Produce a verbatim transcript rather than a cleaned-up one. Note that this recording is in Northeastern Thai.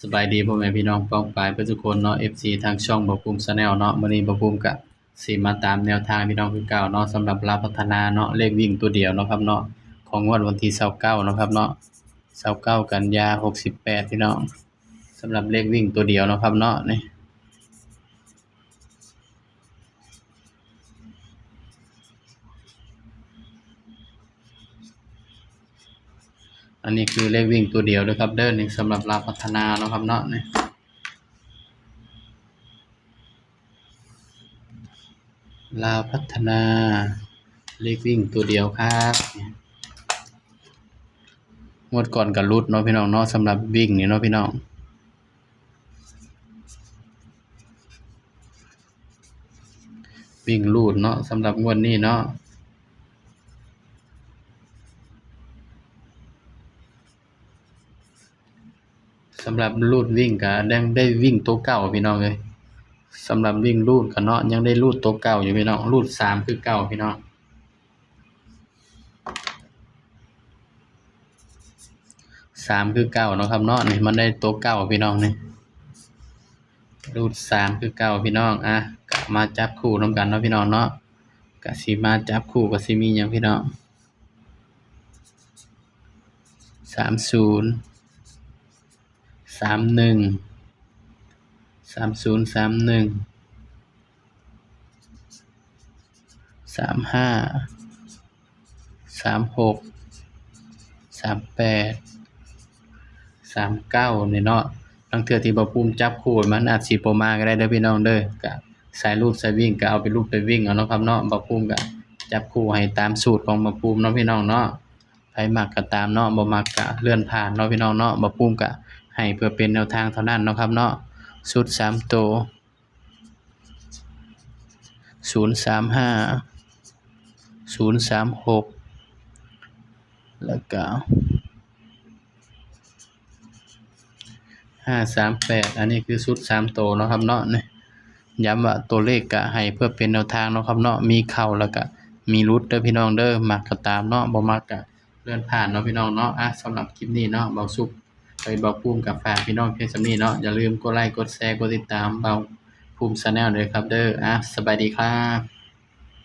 สบายดีพ่อแม่พี่น้องป้องปายเพื่อนทุกคนเนาะ เอฟซี ทางช่องบ่าวภูมิ Channel เนาะ มื้อนี้บ่าวภูมิก็สิมาตามแนวทางพี่น้องคือเก่าเนาะ สำหรับลาวพัฒนาเนาะ เลขวิ่งตัวเดียวเนาะครับเนาะ ของงวดวันที่ซาวเก้าเนาะครับเนาะ ซาวเก้ากันยาหกสิบแปดพี่น้อง สำหรับเลขวิ่งตัวเดียวเนาะครับเนาะ นี่ อันนี้คือเลขวิ่งตัวเดียวเด้อครับเด้อ นี่สำหรับลาวพัฒนาเนาะครับเนาะ นี่ ลาวพัฒนา เลขวิ่งตัวเดียวครับ งวดก่อนก็หลุดเนาะพี่น้องเนาะ สำหรับวิ่งนี่เนาะพี่น้อง วิ่งรูดเนาะ สำหรับงวดนี้เนาะ สำหรับรูดวิ่งก็ยังได้วิ่งตัวเก่าพี่น้องเอ้ย สำหรับวิ่งรูดก็เนาะ ยังได้รูดตัวเก่าอยู่พี่น้อง รูดสามคือเก่าพี่น้อง สามคือเก่าเนาะครับเนาะ นี่มันได้ตัวเก่าพี่น้อง นี่ รูดสามคือเก่าพี่น้อง อ่ะ ก็มาจับคู่นำกันเนาะพี่น้องเนาะ ก็สิมาจับคู่ก็สิมีหยังพี่น้อง สามศูนย์ สามหนึ่ง สามศูนย์ สามหนึ่ง สามห้า สามหก สามแปด สามเก้า นี่เนาะ ลางเทื่อที่บ่าวภูมิจับคู่มันอาจสิบ่มาก็ได้เด้อพี่น้องเด้อ ก็สายรูดสายวิ่งก็เอาไปรูดไปวิ่งเอาเนาะครับเนาะ บ่าวภูมิก็จับคู่ให้ตามสูตรของบ่าวภูมิเนาะพี่น้องเนาะ ไผมักก็ตามเนาะ บ่มักก็เลื่อนผ่านเนาะพี่น้องเนาะ บ่าวภูมิก็ให้เพื่อเป็นแนวทางเท่านั้นเนาะครับเนาะ ชุดสามตัว ศูนย์สามห้า ศูนย์สามหก แล้วก็ ห้าสามแปด อันนี้คือชุดสามตัวเนาะครับเนาะ นี่ ย้ำว่าตัวเลขก็ให้เพื่อเป็นแนวทางเนาะครับเนาะ มีเข้าแล้วก็มีหลุดเด้อพี่น้องเด้อ มักก็ตามเนาะ บ่มักก็เลื่อนผ่านเนาะพี่น้องเนาะ อ่ะ สำหรับคลิปนี้เนาะ บ่าวสุข ไปบ่าวภูมิก็ฝากพี่น้องเพียงส่ำนี้เนาะ อย่าลืมกดไลค์ กดแชร์ กดติดตามบ่าวภูมิ Channel ด้วยครับเด้อ อ่ะ สบายดีครับ